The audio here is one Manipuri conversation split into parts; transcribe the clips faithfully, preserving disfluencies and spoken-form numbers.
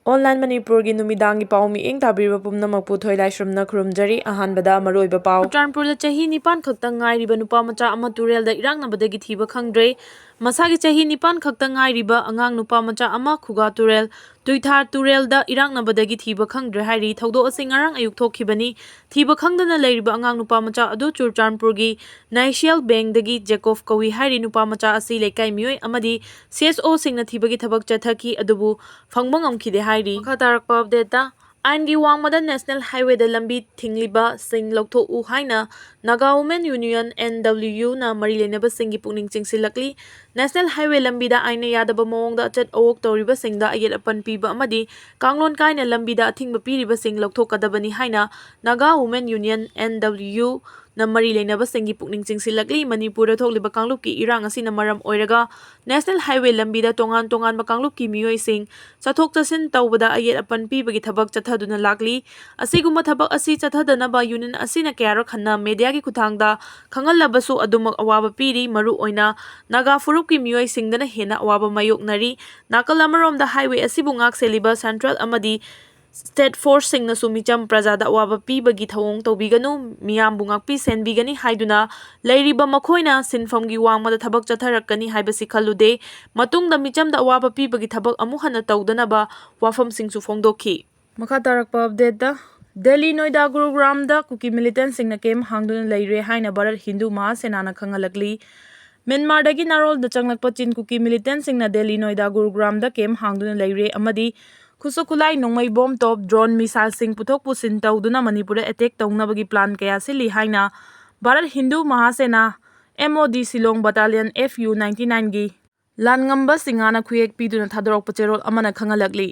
Online ꯃꯅꯤꯄꯨꯔꯒꯤ ꯅꯨꯃꯤꯗꯥꯡꯒꯤ ꯄꯥꯎ ꯃꯤꯠꯌꯦꯡ ꯇꯥꯕꯤꯔꯤꯕ ꯄꯨꯝꯅꯃꯛꯄꯨ ꯊꯣꯏꯂꯥꯏꯁ꯭ꯔꯝꯅ ꯈꯨꯔꯨꯝꯖꯔꯤ꯫ ꯑꯍꯥꯟꯕꯗ ꯃꯔꯨꯑꯣꯏꯕ ꯄꯥꯎ꯫ ꯆꯨꯔꯆꯥꯟꯄꯨꯔꯗ ꯆꯍꯤ ꯅꯤꯄꯥꯟ ꯈꯛꯇ ꯉꯥꯏꯔꯤꯕ ꯅꯨꯄꯥ ꯃꯆꯥ ꯑꯃ ꯇꯨꯔꯦꯜꯗ ꯏꯔꯥꯛꯅꯕꯗꯒꯤ ꯊꯤꯕ ꯈꯪꯗ꯭ꯔꯦ꯫ ꯃꯁꯥꯒꯤ ꯆꯍꯤ ꯅꯤꯄꯥꯟ ꯈꯛꯇ ꯉꯥꯏꯔꯤꯕ ꯑꯉꯥꯡ ꯅꯨꯄꯥ ꯃꯆꯥ ꯑꯃ ꯈꯨꯒꯥ ꯇꯨꯔꯦꯜ, ꯇꯨꯏꯊꯥꯔ ꯇꯨꯔꯦꯜꯗ ꯏꯔꯥꯛꯅꯕꯗꯒꯤ ꯊꯤꯕ ꯈꯪꯗ꯭ꯔꯦ ꯍꯥꯏꯔꯤ꯫ ꯊꯧꯗꯣꯛ ꯑꯁꯤ ꯉꯔꯥꯡ ꯑꯌꯨꯛ ꯊꯣꯛꯈꯤꯕꯅꯤ꯫ ꯊꯤꯕ ꯈꯪꯗꯅ ꯂꯩꯔꯤꯕ ꯑꯉꯥꯡ ꯅꯨꯄꯥ ꯃꯆꯥ ꯑꯗꯨ ꯆꯨꯔꯆꯥꯟꯄꯨꯔꯒꯤ ꯅꯥꯏꯁꯤꯌꯦꯜ ꯕꯦꯡꯗꯒꯤ ꯖꯦꯀꯣꯕ ꯀꯧꯏ ꯍꯥꯏꯔꯤ꯫ ꯅꯨꯄꯥ ꯃꯆꯥ ꯑꯁꯤ ꯂꯩꯀꯥꯏ ꯃꯤꯑꯣꯏ ꯑꯃꯗꯤ ꯁꯤ ꯑꯦꯁ ꯑꯣꯁꯤꯡꯅ ꯊꯤꯕꯒꯤ ꯊꯕꯛ ꯆꯠꯊꯈꯤ, ꯑꯗꯨꯕꯨ ꯐꯪꯕ ꯉꯝꯈꯤꯗꯦ ꯍꯥꯏꯔꯤ꯫ ꯃꯈꯥ ꯇꯥꯔꯛꯄ ꯑꯞꯗꯦꯠꯇ, ꯑꯥꯏꯟꯒꯤ ꯋꯥꯡꯃꯗ ꯅꯦꯁꯅꯦꯜ ꯍꯥꯏꯋꯦꯗ ꯂꯝꯕꯤ ꯊꯤꯡꯂꯤꯕꯁꯤꯡ ꯂꯧꯊꯣꯛꯎ ꯍꯥꯏꯅ ꯅꯥꯒꯥ ꯋꯨꯃꯦꯟ ꯌꯨꯅꯤꯌꯟ, ꯑꯦꯟ ꯗꯕ꯭ꯂꯤꯌꯨ ꯌꯨꯅ ꯃꯔꯤ ꯂꯩꯅꯕꯁꯤꯡꯒꯤ ꯄꯨꯛꯅꯤꯡ ꯆꯤꯡꯁꯤꯜꯂꯛꯂꯤ꯫ ꯅꯦꯁꯅꯦꯜ ꯍꯥꯏꯋꯦ ꯂꯝꯕꯤꯗ ꯑꯥꯏꯟꯅ ꯌꯥꯗꯕ ꯃꯑꯣꯡꯗ ꯑꯆꯠ ꯑꯋꯣꯛ ꯇꯧꯔꯤꯕꯁꯤꯡꯗ ꯑꯌꯦꯠ ꯑꯄꯟ ꯄꯤꯕ ꯑꯃꯗꯤ ꯀꯥꯡꯂꯣꯟ ꯀꯥꯏꯅ ꯂꯝꯕꯤꯗ ꯑꯊꯤꯡꯕ ꯄꯤꯔꯤꯕꯁꯤꯡ ꯂꯧꯊꯣꯛꯀꯗꯕꯅꯤ ꯍꯥꯏꯅ ꯅꯥꯒꯥ ꯋꯨꯃꯦꯟ ꯌꯨꯅꯤꯌꯟ, ꯑꯦꯟ ꯗꯕ꯭ꯂꯤꯌꯨ ꯌꯨꯅ ꯃꯔꯤ ꯂꯩꯅꯕꯁꯤꯡꯒꯤ ꯄꯨꯛꯅꯤꯡ ꯆꯤꯡꯁꯤꯜꯂꯛꯂꯤ꯫ ꯃꯅꯤꯄꯨꯔꯗ ꯊꯣꯛꯂꯤꯕ ꯀꯥꯡꯂꯨꯞꯀꯤ ꯏꯔꯥꯡ ꯑꯁꯤꯅ ꯃꯔꯝ ꯑꯣꯏꯔꯒ ꯅꯦꯁꯅꯦꯜ ꯍꯥꯏꯋꯦ ꯂꯝꯕꯤꯗ ꯇꯣꯉꯥꯟ ꯇꯣꯉꯥꯟꯕ ꯀꯥꯡꯂꯨꯞꯀꯤ ꯃꯤꯑꯣꯏꯁꯤꯡ ꯆꯠꯊꯣꯛ ꯆꯠꯁꯤꯟ ꯇꯧꯕꯗ ꯑꯌꯦꯠ ꯑꯄꯟ ꯄꯤꯕꯒꯤ ꯊꯕꯛ ꯆꯠꯊꯗꯨꯅ ꯂꯥꯛꯂꯤ꯫ ꯑꯁꯤꯒꯨꯝꯕ ꯊꯕꯛ ꯑꯁꯤ ꯆꯠꯊꯗꯅꯕ ꯌꯨꯅꯤꯌꯟ ꯑꯁꯤꯅ ꯀꯌꯥꯔꯛ ꯍꯟꯅ ꯃꯦꯗꯤꯌꯥꯒꯤ ꯈꯨꯠꯊꯥꯡꯗ ꯈꯪꯍꯜꯂꯕꯁꯨ ꯑꯗꯨꯃꯛ ꯑꯋꯥꯕ ꯄꯤꯔꯤ꯫ ꯃꯔꯨꯑꯣꯏꯅ ꯅꯥꯒꯥ ꯐꯨꯔꯨꯞꯀꯤ ꯃꯤꯑꯣꯏꯁꯤꯡꯗꯅ ꯍꯦꯟꯅ ꯑꯋꯥꯕ ꯃꯥꯌꯣꯛꯅꯔꯤ꯫ ꯅꯥꯀꯜ ꯑꯃꯔꯣꯝꯗ ꯍꯥꯏꯋꯦ ꯑꯁꯤꯕꯨ ꯉꯥꯛ ꯁꯦꯜꯂꯤꯕ ꯁꯦꯟꯇ꯭ꯔꯦꯜ ꯑꯃꯗꯤ ꯁ꯭ꯇꯦꯠ ꯐꯣꯔꯁꯁꯤꯡꯅꯁꯨ ꯃꯤꯆꯝ ꯄ꯭ꯔꯖꯥꯗ ꯑꯋꯥꯕ ꯄꯤꯕꯒꯤ ꯊꯧꯑꯣꯡ ꯇꯧꯕꯤꯒꯅꯨ, ꯃꯤꯌꯥꯝꯕꯨ ꯉꯥꯛꯄꯤ ꯁꯦꯟꯕꯤꯒꯅꯤ ꯍꯥꯏꯗꯨꯅ ꯂꯩꯔꯤꯕ ꯃꯈꯣꯏꯅ ꯁꯤꯟꯐꯝꯒꯤ ꯋꯥꯡꯃꯗ ꯊꯕꯛ ꯆꯠꯊꯔꯛꯀꯅꯤ ꯍꯥꯏꯕꯁꯤ ꯈꯜꯂꯨꯗꯦ꯫ ꯃꯇꯨꯡꯗ ꯃꯤꯆꯝꯗ ꯑꯋꯥꯕ ꯄꯤꯕꯒꯤ ꯊꯕꯛ ꯑꯃꯨꯛ ꯍꯟꯅ ꯇꯧꯗꯅꯕ ꯋꯥꯐꯝꯁꯤꯡꯁꯨ ꯐꯣꯡꯗꯣꯛꯈꯤ꯫ ꯃꯈꯥ ꯇꯥꯔꯛꯄ ꯑꯞꯗꯦꯠꯇ, ꯗꯦꯜꯂꯤ, ꯅꯣꯏꯗꯥ, ꯒꯨꯔꯨꯒ꯭ꯔꯥꯝꯗ ꯀꯨꯀꯤ ꯃꯤꯂꯤꯇꯦꯟꯁꯤꯡꯅ ꯀꯦꯝꯞ ꯍꯥꯡꯗꯨꯅ ꯂꯩꯔꯦ ꯍꯥꯏꯅ ꯚꯥꯔꯠ ꯍꯤꯟꯗꯨ ꯃꯍꯥꯁꯦꯅꯥꯅ ꯈꯪꯍꯜꯂꯛꯂꯤ꯫ ꯃ꯭ꯌꯥꯟꯃꯥꯔꯗꯒꯤ ꯅꯥꯔꯣꯜꯗ ꯆꯪꯂꯛꯄ ꯆꯤꯟ ꯀꯨꯀꯤ ꯃꯤꯂꯤꯇꯦꯟꯁꯤꯡꯅ ꯗꯦꯜꯂꯤ, ꯅꯣꯏꯗꯥ, ꯒꯨꯔꯨꯒ꯭ꯔꯥꯝꯗ ꯀꯦꯝꯞ ꯍꯥꯡꯗꯨꯅ ꯂꯩꯔꯦ ꯑꯃꯗꯤ ꯈꯨꯠꯁꯨ ꯈꯨꯠꯂꯥꯏ, ꯅꯣꯡꯃꯩ ꯕꯣꯝ, ꯇꯣꯞ, ꯗ꯭ꯔꯣꯟ, ꯃꯤꯁꯥꯏꯜꯁꯤꯡ ꯄꯨꯊꯣꯛ ꯄꯨꯁꯤꯟ ꯇꯧꯗꯨꯅ ꯃꯅꯤꯄꯨꯔꯗ ꯑꯦꯇꯦꯛ ꯇꯧꯅꯕꯒꯤ ꯄ꯭ꯂꯥꯟ ꯀꯌꯥ ꯁꯤꯜꯂꯤ ꯍꯥꯏꯅ ꯚꯥꯔꯠ ꯍꯤꯟꯗꯨ ꯃꯍꯥꯁꯦꯅꯥ, ꯑꯦꯝ ꯑꯣ ꯗꯤ ꯁꯤꯂꯣꯡ ꯕꯇꯥꯂꯤꯌꯟ, ꯑꯦꯐ ꯌꯨ ꯅꯥꯏꯟꯇꯤ ꯅꯥꯏꯟꯒꯤ ꯂꯥꯟꯉꯝꯕꯁꯤꯡ ꯉꯥꯅ ꯈꯨꯌꯦꯛ ꯄꯤꯗꯨꯅ ꯊꯥꯗꯣꯔꯛꯄ ꯆꯦꯔꯣꯜ ꯑꯃꯅ ꯈꯪꯍꯜꯂꯛꯂꯤ꯫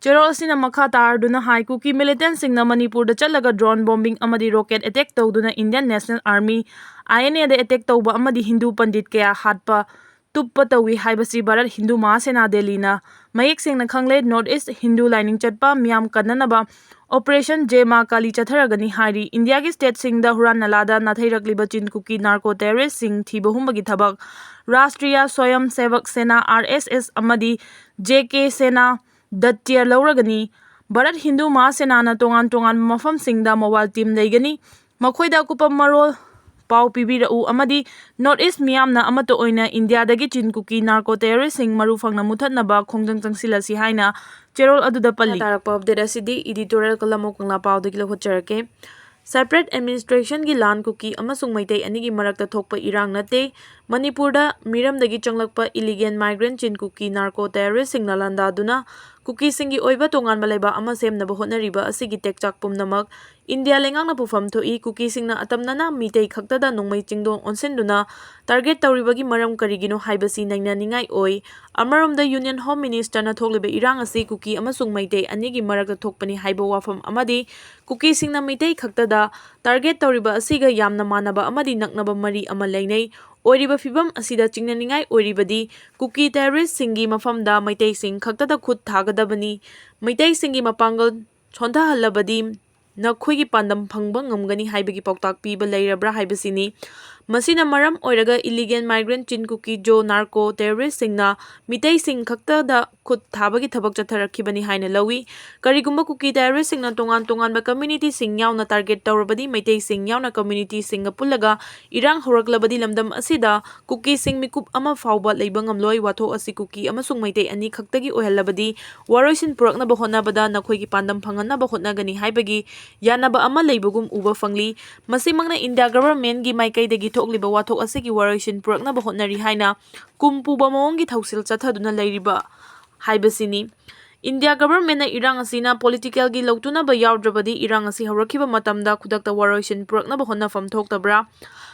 ꯆꯦꯔꯣꯜ ꯑꯁꯤꯅ ꯃꯈꯥ ꯇꯥꯔꯗꯨꯅ ꯍꯥꯏ, ꯀꯨꯀꯤ ꯃꯤꯂꯤꯇꯦꯟꯁꯤꯡꯅ ꯃꯅꯤꯄꯨꯔꯗ ꯆꯠꯂꯒ ꯗ꯭ꯔꯣꯟ ꯕꯣꯝꯕꯤꯡ ꯑꯃꯗꯤ ꯔꯣꯀꯦꯠ ꯑꯦꯇꯦꯛ ꯇꯧꯗꯨꯅ Indian national army, I N ꯑꯦꯗ ꯑꯦꯇꯦꯛ ꯇꯧꯕ ꯑꯃꯗꯤ ꯍꯤꯟꯗꯨ ꯄꯟꯗꯤꯠ ꯀꯌꯥ ꯍꯥꯠꯄ ꯇꯨꯞꯄ ꯇꯧꯏ ꯍꯥꯏꯕꯁꯤ ꯚꯥꯔꯠ ꯍꯤꯟꯗꯨ ꯃꯍꯥꯁꯦꯅꯥ ꯗꯦꯜꯂꯤꯅ ꯃꯌꯦꯛ ꯁꯦꯡꯅ ꯈꯪꯂꯦ꯫ ꯅꯣꯔꯠ ꯏꯁ ꯍꯤꯟꯗꯨ ꯂꯥꯏꯅꯤꯡ ꯆꯠꯄ ꯃꯤꯌꯥꯝ ꯀꯟꯅꯅꯕ ꯑꯣꯄꯔꯦꯁꯟ ꯖꯦ ꯃꯥ ꯀꯥꯂꯤ ꯆꯠꯊꯔꯒꯅꯤ ꯍꯥꯏꯔꯤ꯫ ꯏꯟꯗꯤꯌꯥꯒꯤ ꯁ꯭ꯇꯦꯠꯁꯤꯡꯗ ꯍꯨꯔꯥꯟ ꯅꯂꯥꯗ ꯅꯥꯊꯩꯔꯛꯂꯤꯕ ꯆꯤꯟ ꯀꯨꯀꯤ ꯅꯥꯔꯀꯣ ꯇꯦꯔꯣꯔꯤꯁꯁꯤꯡ ꯊꯤꯕ ꯍꯨꯝꯕꯒꯤ ꯊꯕꯛ ꯔꯥꯁꯇ꯭ꯔꯤꯌꯥ ꯁ꯭ꯋꯌꯝ ꯁꯦꯚꯛ ꯁꯦꯅꯥ, ꯑꯥꯔ ꯑꯦꯁ ꯑꯦꯁ, ꯑꯃꯗꯤ ꯖꯦ ꯀꯦ ꯁꯦꯅꯥ, ꯗꯠꯇ꯭ꯌ ꯂꯧꯔꯒꯅꯤ꯫ ꯚꯥꯔꯠ ꯍꯤꯟꯗꯨ ꯃꯍꯥꯁꯦꯅꯥꯅ ꯇꯣꯉꯥꯟ ꯇꯣꯉꯥꯟꯕ ꯃꯐꯝꯁꯤꯡꯗ ꯃꯣꯕꯥꯏꯜ ꯇꯤꯝ ꯂꯩꯒꯅꯤ꯫ ꯃꯈꯣꯏꯗ ꯑꯀꯨꯞꯄ ꯃꯔꯣꯜ ꯄꯥꯎ ꯄꯤꯕꯤꯔꯛꯎ ꯑꯃꯗꯤ ꯅꯣꯔꯠ ꯏꯁ ꯃꯤꯌꯥꯝꯅ ꯑꯃꯠꯇ ꯑꯣꯏꯅ ꯏꯟꯗꯤꯌꯥꯗꯒꯤ ꯆꯤꯟ ꯀꯨꯀꯤ ꯅꯥꯔꯀꯣ ꯇꯦꯔꯣꯔꯤꯁꯁꯤꯡ ꯃꯔꯨ ꯐꯪꯅ ꯃꯨꯊꯠꯅꯕ ꯈꯣꯡꯖꯪ ꯆꯪꯁꯤꯜꯂꯁꯤ ꯍꯥꯏꯅ ꯆꯦꯔꯣꯜ ꯑꯗꯨꯗ ꯄꯜꯂꯤ꯫ ꯇꯥꯔꯛꯄ ꯑꯞꯗꯦꯠ ꯑꯁꯤꯗꯤ ꯏꯗꯤꯇꯣꯔꯤꯌꯦꯜ ꯀꯂꯝ ꯑꯣꯛ ꯀꯪꯂꯥ ꯄꯥꯎꯗꯒꯤ ꯂꯧꯈꯠꯆꯔꯛꯀꯦ꯫ ꯁꯦꯄꯔꯦꯠ ꯑꯦꯗꯃꯤꯅꯤꯁꯇ꯭ꯔꯦꯁꯟꯒꯤ ꯂꯥꯟ ꯀꯨꯀꯤ ꯑꯃꯁꯨꯡ ꯃꯩꯇꯩ ꯑꯅꯤꯒꯤ ꯃꯔꯛꯇ ꯊꯣꯛꯄ ꯏꯔꯥꯡ ꯅꯠꯇꯦ꯫ ꯃꯅꯤꯄꯨꯔꯗ ꯃꯤꯔꯝꯗꯒꯤ ꯆꯪꯂꯛꯄ ꯏꯂꯤꯒꯦꯟ ꯃꯥꯏꯒ꯭ꯔꯦꯟ ꯆꯤꯟ ꯀꯨꯀꯤ ꯅꯥꯔꯀꯣ ꯇꯦꯔꯣꯔꯤꯁꯁꯤꯡꯅ ꯂꯥꯟꯗꯥꯗꯨꯅ ꯀꯨꯀꯤꯁꯤꯡꯒꯤ ꯑꯣꯏꯕ ꯇꯣꯉꯥꯟꯕ ꯂꯩꯕꯥꯛ ꯑꯃ ꯁꯦꯝꯅꯕ ꯍꯣꯠꯅꯔꯤꯕ ꯑꯁꯤꯒꯤ ꯇꯦꯛꯆꯥꯛ ꯄꯨꯝꯅꯃꯛ ꯏꯟꯗꯤꯌꯥ ꯂꯩꯉꯥꯛꯅ ꯄꯨꯐꯝ ꯊꯣꯛꯏ꯫ ꯀꯨꯀꯤꯁꯤꯡꯅ ꯑꯇꯝꯅꯅ ꯃꯤꯇꯩ ꯈꯛꯇꯗ ꯅꯣꯡꯃꯩ ꯆꯤꯡꯗꯣꯟ ꯑꯣꯟꯁꯤꯟꯗꯨꯅ ꯇꯥꯔꯒꯦꯠ ꯇꯧꯔꯤꯕꯒꯤ ꯃꯔꯝ ꯀꯔꯤꯒꯤꯅꯣ ꯍꯥꯏꯕꯁꯤ ꯅꯩꯅꯅꯤꯡꯉꯥꯏ ꯑꯣꯏ꯫ ꯑꯃꯔꯣꯝꯗ ꯌꯨꯅꯤꯌꯟ ꯍꯣꯝ ꯃꯤꯅꯤꯁꯇꯔꯅ ꯊꯣꯛꯂꯤꯕ ꯏꯔꯥꯡ ꯑꯁꯤ ꯀꯨꯀꯤ ꯑꯃꯁꯨꯡ ꯃꯩꯇꯩ ꯑꯅꯤꯒꯤ ꯃꯔꯛꯇ ꯊꯣꯛꯄꯅꯤ ꯍꯥꯏꯕ ꯋꯥꯐꯝ ꯑꯃꯗꯤ ꯀꯨꯀꯤꯁꯤꯡꯅ ꯃꯩꯇꯩ ꯈꯛꯇꯗ ꯇꯥꯔꯒꯦꯠ ꯇꯧꯔꯤꯕ ꯑꯁꯤꯒ ꯌꯥꯝꯅ ꯃꯥꯟꯅꯕ ꯑꯃꯗꯤ ꯅꯛꯅꯕ ꯃꯔꯤ ꯑꯃ ꯂꯩꯅꯩ꯫ ꯑꯣꯏꯔꯤꯕ ꯐꯤꯚꯝ ꯑꯁꯤꯗ ꯆꯤꯡꯅꯅꯤꯡꯉꯥꯏ ꯑꯣꯏꯔꯤꯕꯗꯤ ꯀꯨꯀꯤ ꯇꯦꯔꯣꯔꯤꯁꯁꯤꯡꯒꯤ ꯃꯐꯝꯗ ꯃꯩꯇꯩꯁꯤꯡ ꯈꯛꯇꯗ ꯈꯨꯠ ꯊꯥꯒꯗꯕꯅꯤ꯫ ꯃꯩꯇꯩꯁꯤꯡꯒꯤ ꯃꯄꯥꯡꯒꯜ ꯁꯣꯟꯊꯍꯜꯂꯕꯗꯤ ꯅꯈꯣꯏꯒꯤ ꯄꯥꯟꯗꯝ ꯐꯪꯕ ꯉꯝꯒꯅꯤ ꯍꯥꯏꯕꯒꯤ ꯄꯥꯎꯇꯥꯛ ꯄꯤꯕ ꯂꯩꯔꯕ꯭ꯔꯥ ꯍꯥꯏꯕꯁꯤꯅꯤ꯫ ꯃꯁꯤꯅ ꯃꯔꯝ ꯑꯣꯏꯔꯒ ꯏꯂꯤꯒꯦꯟ ꯃꯥꯏꯒ꯭ꯔꯦꯟ ꯆꯤꯟ ꯀꯨꯀꯤ ꯖꯣ ꯅꯥꯔꯀꯣ ꯇꯦꯔꯣꯔꯤꯁꯁꯤꯡꯅ ꯃꯤꯇꯩꯁꯤꯡ ꯈꯛꯇꯗ ꯈꯨꯠ ꯊꯥꯕꯒꯤ ꯊꯕꯛ ꯆꯠꯊꯔꯛꯈꯤꯕꯅꯤ ꯍꯥꯏꯅ ꯂꯧꯏ꯫ ꯀꯔꯤꯒꯨꯝꯕ ꯀꯨꯀꯤ ꯇꯦꯔꯣꯔꯤꯁꯁꯤꯡꯅ ꯇꯣꯉꯥꯟ ꯇꯣꯉꯥꯟꯕ ꯀꯝꯃ꯭ꯌꯨꯅꯤꯇꯤꯁꯤꯡ ꯌꯥꯎꯅ ꯇꯥꯔꯒꯦꯠ ꯇꯧꯔꯕꯗꯤ ꯃꯩꯇꯩꯁꯤꯡ ꯌꯥꯎꯅ ꯀꯝꯃ꯭ꯌꯨꯅꯤꯇꯤꯁꯤꯡꯒ ꯄꯨꯜꯂꯒ ꯏꯔꯥꯡ ꯍꯧꯔꯛꯂꯕꯗꯤ ꯂꯝꯗꯝ ꯑꯁꯤꯗ ꯀꯨꯀꯤꯁꯤꯡ ꯃꯤꯀꯨꯞ ꯑꯃ ꯐꯥꯎꯕ ꯂꯩꯕ ꯉꯝꯂꯣꯏ꯫ ꯋꯥꯊꯣꯛ ꯑꯁꯤ ꯀꯨꯀꯤ ꯑꯃꯁꯨꯡ ꯃꯩꯇꯩ ꯑꯅꯤ ꯈꯛꯇꯒꯤ ꯑꯣꯏꯍꯜꯂꯕꯗꯤ ꯋꯥꯔꯣꯏꯁꯤꯟ ꯄꯨꯔꯛꯅꯕ ꯍꯣꯠꯅꯕꯗ ꯅꯈꯣꯏꯒꯤ ꯄꯥꯟꯗꯝ ꯐꯪꯍꯟꯅꯕ ꯍꯣꯠꯅꯒꯅꯤ ꯍꯥꯏꯕꯒꯤ ꯌꯥꯅꯕ ꯑꯃ ꯂꯩꯕꯒꯨꯝ ꯎꯕ ꯐꯪꯂꯤ꯫ ꯃꯁꯤꯃꯛꯅ ꯏꯟꯗꯤꯌꯥ ꯒꯚꯔꯟꯃꯦꯟꯠꯀꯤ ꯃꯥꯏꯀꯩꯗꯒꯤ ꯊꯣꯛꯂꯤꯕ ꯋꯥꯊꯣꯛ ꯑꯁꯤꯒꯤ ꯋꯥꯔꯣꯏꯁꯤꯟ ꯄꯨꯔꯛꯅꯕ ꯍꯣꯠꯅꯔꯤ ꯍꯥꯏꯅ ꯀꯨꯝ ꯄꯨꯕ ꯃꯑꯣꯡꯒꯤ ꯊꯧꯁꯤꯜ ꯆꯠꯊꯗꯨꯅ ꯂꯩꯔꯤꯕ ꯍꯥꯏꯕꯁꯤꯅꯤ꯫ ꯏꯟꯗꯤꯌꯥ ꯒꯚꯔꯟꯃꯦꯟꯠꯅ ꯏꯔꯥꯡ ꯑꯁꯤꯅ ꯄꯣꯂꯤꯇꯤꯀꯦꯜꯒꯤ ꯂꯧꯇꯨꯅꯕ ꯌꯥꯎꯗ꯭ꯔꯕꯗꯤ ꯏꯔꯥꯡ ꯑꯁꯤ ꯍꯧꯔꯛꯈꯤꯕ ꯃꯇꯝꯗ ꯈꯨꯗꯛꯇ ꯋꯥꯔꯣꯏꯁꯤꯟ ꯄꯨꯔꯛꯅꯕ ꯍꯣꯠꯅꯐꯝ ꯊꯣꯛꯇꯕ꯭ꯔꯥ?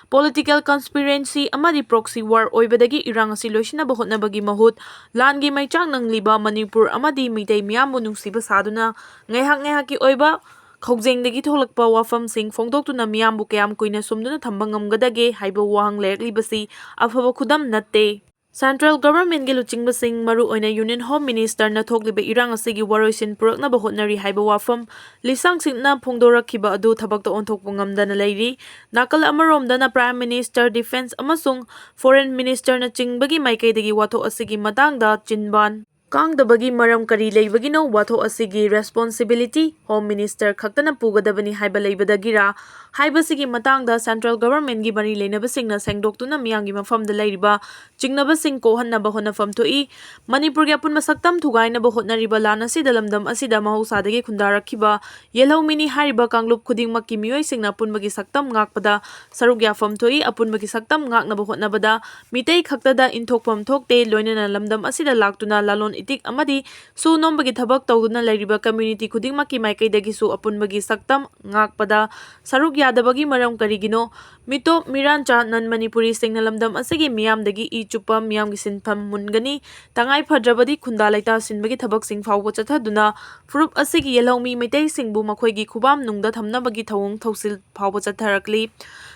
ꯄꯣꯂꯤꯇꯤꯀꯦꯜ ꯀꯟꯁꯄꯤꯔꯦꯟꯁꯤ ꯑꯃꯗꯤ ꯄ꯭ꯔꯣꯛꯁꯤ ꯋꯥꯔ ꯑꯣꯏꯕꯗꯒꯤ ꯏꯔꯥꯡ ꯑꯁꯤ ꯂꯣꯏꯁꯤꯟꯅꯕ ꯍꯣꯠꯅꯕꯒꯤ ꯃꯍꯨꯠ ꯂꯥꯟꯒꯤ ꯃꯩꯆꯥꯛ ꯅꯪꯂꯤꯕ ꯃꯅꯤꯄꯨꯔ ꯑꯃꯗꯤ ꯃꯤꯇꯩ ꯃꯤꯌꯥꯝꯕꯨ ꯅꯨꯡꯁꯤꯕ ꯁꯥꯗꯨꯅ ꯉꯥꯏꯍꯥꯛ ꯉꯥꯏꯍꯥꯛꯀꯤ ꯑꯣꯏꯕ ꯈꯧꯖꯦꯡꯗꯒꯤ ꯊꯣꯛꯂꯛꯄ ꯋꯥꯐꯝꯁꯤꯡ ꯐꯣꯡꯗꯣꯛꯇꯨꯅ ꯃꯤꯌꯥꯝꯕꯨ ꯀꯌꯥꯝ ꯀꯨꯏꯅ ꯁꯨꯝꯗꯨꯅ ꯊꯝꯕ ꯉꯝꯒꯗꯒꯦ ꯍꯥꯏꯕ ꯋꯥꯍꯪ ꯂꯩꯔꯛꯂꯤꯕꯁꯤ ꯑꯐꯕ ꯈꯨꯗꯝ ꯅꯠꯇꯦ꯫ ꯁꯦꯟꯇ꯭ꯔꯦꯜ ꯒꯚꯔꯟꯃꯦꯟꯠꯀꯤ ꯂꯨꯆꯤꯡꯕꯁꯤꯡ, ꯃꯔꯨꯑꯣꯏꯅ ꯌꯨꯅꯤꯌꯟ ꯍꯣꯝ ꯃꯤꯅꯤꯁꯇꯔꯅ ꯊꯣꯛꯂꯤꯕ ꯏꯔꯥꯡ ꯑꯁꯤꯒꯤ ꯋꯥꯔꯣꯏꯁꯤꯟ ꯄꯨꯔꯛꯅꯕ ꯍꯣꯠꯅꯔꯤ ꯍꯥꯏꯕ ꯋꯥꯐꯝ ꯂꯤꯁꯥꯡ ꯁꯤꯠꯅ ꯐꯣꯡꯗꯣꯔꯛꯈꯤꯕ ꯑꯗꯨ ꯊꯕꯛꯇ ꯑꯣꯟꯊꯣꯛꯄ ꯉꯝꯗꯅ ꯂꯩꯔꯤ꯫ ꯅꯥꯀꯜ ꯑꯃꯔꯣꯝꯗꯅ ꯄ꯭ꯔꯥꯏꯝ ꯃꯤꯅꯤꯁꯇꯔ, ꯗꯤꯐꯦꯟꯁ ꯑꯃꯁꯨꯡ ꯐꯣꯔꯦꯟ ꯃꯤꯅꯤꯁꯇꯔꯅꯆꯤꯡꯕꯒꯤ ꯃꯥꯏꯀꯩꯗꯒꯤ ꯋꯥꯊꯣꯛ ꯑꯁꯤꯒꯤ ꯃꯇꯥꯡꯗ ꯆꯤꯟꯕꯥꯟ ꯀꯥꯡꯗꯕꯒꯤ ꯃꯔꯝ ꯀꯔꯤ ꯂꯩꯕꯒꯤꯅꯣ? ꯋꯥꯊꯣꯛ ꯑꯁꯤꯒꯤ responsibility Home Minister ꯈꯛꯇꯅ ꯄꯨꯒꯗꯕꯅꯤ ꯍꯥꯏꯕ ꯂꯩꯕꯗꯒꯤꯔꯥ ꯍꯥꯏꯕꯁꯤꯒꯤ ꯃꯇꯥꯡꯗ central governmentꯒꯤ ꯃꯔꯤ ꯂꯩꯅꯕꯁꯤꯡꯅ ꯁꯦꯡꯗꯣꯛꯇꯨꯅ ꯃꯤꯌꯥꯝꯒꯤ ꯃꯐꯝꯗ ꯂꯩꯔꯤꯕ ꯆꯤꯡꯅꯕꯁꯤꯡ ꯀꯣꯛꯍꯟꯅꯕ ꯍꯣꯠꯅꯐꯝ ꯊꯣꯛꯏ꯫ ꯃꯅꯤꯄꯨꯔꯒꯤ ꯑꯄꯨꯟꯕ ꯁꯛꯇꯝ ꯊꯨꯒꯥꯏꯅꯕ ꯍꯣꯠꯅꯔꯤꯕ ꯂꯥꯟ ꯑꯁꯤꯗ ꯂꯝꯗꯝ ꯑꯁꯤꯗ ꯃꯍꯧꯁꯥꯗꯒꯤ ꯈꯨꯟꯗꯥꯔꯛꯈꯤꯕ ꯌꯦꯜꯍꯧꯃꯤꯅꯤ ꯍꯥꯏꯔꯤꯕ ꯀꯥꯡꯂꯨꯞ ꯈꯨꯗꯤꯡꯃꯛꯀꯤ ꯃꯤꯑꯣꯏꯁꯤꯡꯅ ꯑꯄꯨꯟꯕꯒꯤ ꯁꯛꯇꯝ ꯉꯥꯛꯄꯗ ꯁꯔꯨꯛ ꯌꯥꯐꯝ ꯊꯣꯛꯏ꯫ ꯑꯄꯨꯟꯕꯒꯤ ꯁꯛꯇꯝ ꯉꯥꯛꯅꯕ ꯍꯣꯠꯅꯕꯗ ꯃꯤꯇꯩ ꯈꯛꯇꯗ ꯏꯟꯊꯣꯛꯐꯝ ꯊꯣꯛꯇꯦ, ꯂꯣꯏꯅꯅ ꯂꯝꯗꯝ ꯑꯁꯤꯗ ꯂꯥꯛꯇꯨꯅ ꯂꯂꯣꯟ ꯏꯇꯤꯛ ꯑꯃꯗꯤ ꯁꯨ ꯅꯣꯝꯕꯒꯤ ꯊꯕꯛ ꯇꯧꯗꯨꯅ ꯂꯩꯔꯤꯕ community ꯈꯨꯗꯤꯡꯃꯛꯀꯤ ꯃꯥꯏꯀꯩꯗꯒꯤꯁꯨ ꯑꯄꯨꯟꯕꯒꯤ ꯁꯛꯇꯝ ꯉꯥꯛꯄꯗ ꯁꯔꯨꯛ ꯌꯥꯗꯕꯒꯤ ꯃꯔꯝ ꯀꯔꯤꯒꯤꯅꯣ? ꯃꯤꯇꯣꯞ ꯃꯤꯔꯥꯟꯆꯥ non Manipuriꯁꯤꯡꯅ ꯂꯝꯗꯝ ꯑꯁꯤꯒꯤ ꯃꯤꯌꯥꯝꯗꯒꯤ ꯏ ꯆꯨꯞꯄ ꯃꯤꯌꯥꯝꯒꯤ ꯁꯤꯟꯐꯝ ꯃꯨꯟꯒꯅꯤ꯫ ꯇꯉꯥꯏ ꯐꯗ꯭ꯔꯕꯗꯤ ꯈꯨꯟꯗꯥ ꯂꯩꯇꯥ ꯁꯤꯟꯕꯒꯤ ꯊꯕꯛꯁꯤꯡ ꯐꯥꯎꯕ ꯆꯠꯊꯗꯨꯅ ꯐꯨꯔꯨꯞ ꯑꯁꯤꯒꯤ ꯌꯦꯜꯍꯧꯃꯤ ꯃꯩꯇꯩꯁꯤꯡꯕꯨ ꯃꯈꯣꯏꯒꯤ ꯈꯨꯕꯥꯝ ꯅꯨꯡꯗ ꯊꯝꯅꯕꯒꯤ ꯊꯧꯑꯣꯡ ꯊꯧꯁꯤꯜ ꯐꯥꯎꯕ ꯆꯠꯊꯔꯛꯂꯤ꯫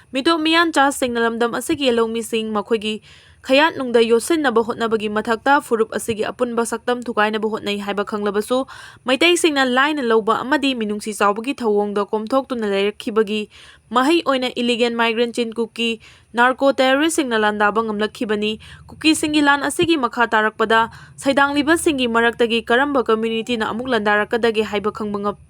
ꯃꯤꯇꯣꯞ ꯃꯤꯌꯥꯟꯆꯥꯁꯤꯡꯅ ꯂꯝꯗꯝ ꯑꯁꯤꯒꯤ ꯌꯦꯜꯍꯧꯃꯤꯁꯤꯡ ꯃꯈꯣꯏꯒꯤ ꯈꯌꯥꯠ ꯅꯨꯡꯗ ꯌꯣꯠꯁꯤꯟꯅꯕ ꯍꯣꯠꯅꯕꯒꯤ ꯃꯊꯛꯇ ꯐꯨꯔꯨꯞ ꯑꯁꯤꯒꯤ ꯑꯄꯨꯟꯕ ꯁꯛꯇꯝ ꯊꯨꯒꯥꯏꯅꯕ ꯍꯣꯠꯅꯩ ꯍꯥꯏꯕ ꯈꯪꯂꯕꯁꯨ, ꯃꯩꯇꯩꯁꯤꯡꯅ ꯂꯥꯏꯅ ꯂꯧꯕ ꯑꯃꯗꯤ ꯃꯤꯅꯨꯡꯁꯤ ꯆꯥꯎꯕꯒꯤ ꯊꯧꯑꯣꯡꯗ ꯀꯣꯝꯊꯣꯛꯇꯨꯅ ꯂꯩꯔꯛꯈꯤꯕꯒꯤ ꯃꯍꯩ ꯑꯣꯏꯅ illegal migrant Chin Kuki narco terroristꯁꯤꯡꯅ ꯂꯥꯟꯗꯥꯕ ꯉꯝꯂꯛꯈꯤꯕꯅꯤ꯫ ꯀꯨꯀꯤꯁꯤꯡꯒꯤ ꯂꯥꯟ ꯑꯁꯤꯒꯤ ꯃꯈꯥ ꯇꯥꯔꯛꯄꯗ ꯁꯩꯗꯥꯡꯂꯤꯕꯁꯤꯡꯒꯤ ꯃꯔꯛꯇꯒꯤ ꯀꯔꯝꯕ communityꯅ ꯑꯃꯨꯛ ꯂꯥꯟꯗꯥꯔꯛꯀꯗꯒꯦ ꯍꯥꯏꯕ ꯈꯪꯕ ꯉꯝ-,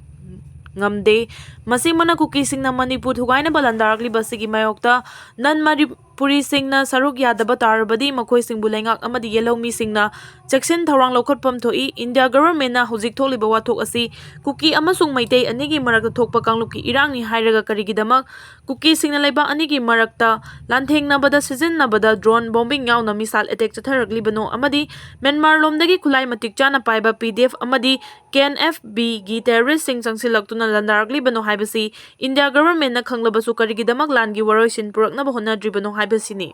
ꯉꯝꯗꯦ꯫ ꯃꯁꯤꯃꯅ ꯀꯨꯀꯤꯁꯤꯡꯅ ꯃꯅꯤꯄꯨꯔ ꯊꯨꯒꯥꯏꯅꯕ ꯂꯥꯟꯗꯥꯔꯛꯂꯤꯕ ꯑꯁꯤꯒꯤ ꯃꯥꯌꯣꯛꯇ non Manipuriꯁꯤꯡꯅ ꯁꯔꯨꯛ ꯌꯥꯗꯕ ꯇꯥꯔꯕꯗꯤ ꯃꯈꯣꯏꯁꯤꯡꯕꯨ ꯂꯩꯉꯥꯛ ꯑꯃꯗꯤ ꯌꯦꯜꯍꯧꯃꯤꯁꯤꯡꯅ ꯆꯦꯛꯁꯤꯟ ꯊꯧꯔꯥꯡ ꯂꯧꯈꯠꯐꯝ ꯊꯣꯛꯏ꯫ India governmentꯅ ꯍꯧꯖꯤꯛ ꯊꯣꯛꯂꯤꯕ ꯋꯥꯊꯣꯛ ꯑꯁꯤ ꯀꯨꯀꯤ ꯑꯃꯁꯨꯡ ꯃꯩꯇꯩ ꯑꯅꯤꯒꯤ ꯃꯔꯛꯇ ꯊꯣꯛꯄ ꯀꯥꯡꯂꯨꯞꯀꯤ ꯏꯔꯥꯡꯅꯤ ꯍꯥꯏꯔꯒ ꯀꯔꯤꯒꯤꯗꯃꯛ ꯀꯨꯀꯤꯁꯤꯡꯅ ꯂꯩꯕꯥꯛ ꯑꯅꯤꯒꯤ ꯃꯔꯛꯇ ꯂꯥꯟꯊꯦꯡꯅꯕꯗ ꯁꯤꯖꯤꯟꯅꯕꯗ drone bombing ꯌꯥꯎꯅ missile attack ꯆꯠꯊꯔꯛꯂꯤꯕꯅꯣ ꯑꯃꯗꯤ ꯃ꯭ꯌꯥꯟꯃꯥꯔ ꯂꯣꯝꯗꯒꯤ ꯈꯨꯠꯂꯥꯏ ꯃꯇꯤꯛ ꯆꯥꯅ ꯄꯥꯏꯕ P D F ꯑꯃꯗꯤ K N F Bꯒꯤ terroristꯁꯤꯡ ꯆꯪꯁꯤꯜꯂꯛꯇꯨꯅ ꯂꯥꯟꯗꯥꯔꯛꯂꯤꯕꯅꯣ ꯍꯥꯏꯕꯁꯤ India governmentꯅ ꯈꯪꯂꯕꯁꯨ ꯀꯔꯤꯒꯤꯗꯃꯛ ꯂꯥꯟꯒꯤ ꯋꯥꯔꯣꯏꯁꯤꯟ ꯄꯨꯔꯛꯅꯕ ꯍꯣꯠꯅꯗ꯭ꯔꯤꯕꯅꯣ ꯍꯥꯏꯕꯁꯤꯅꯤ꯫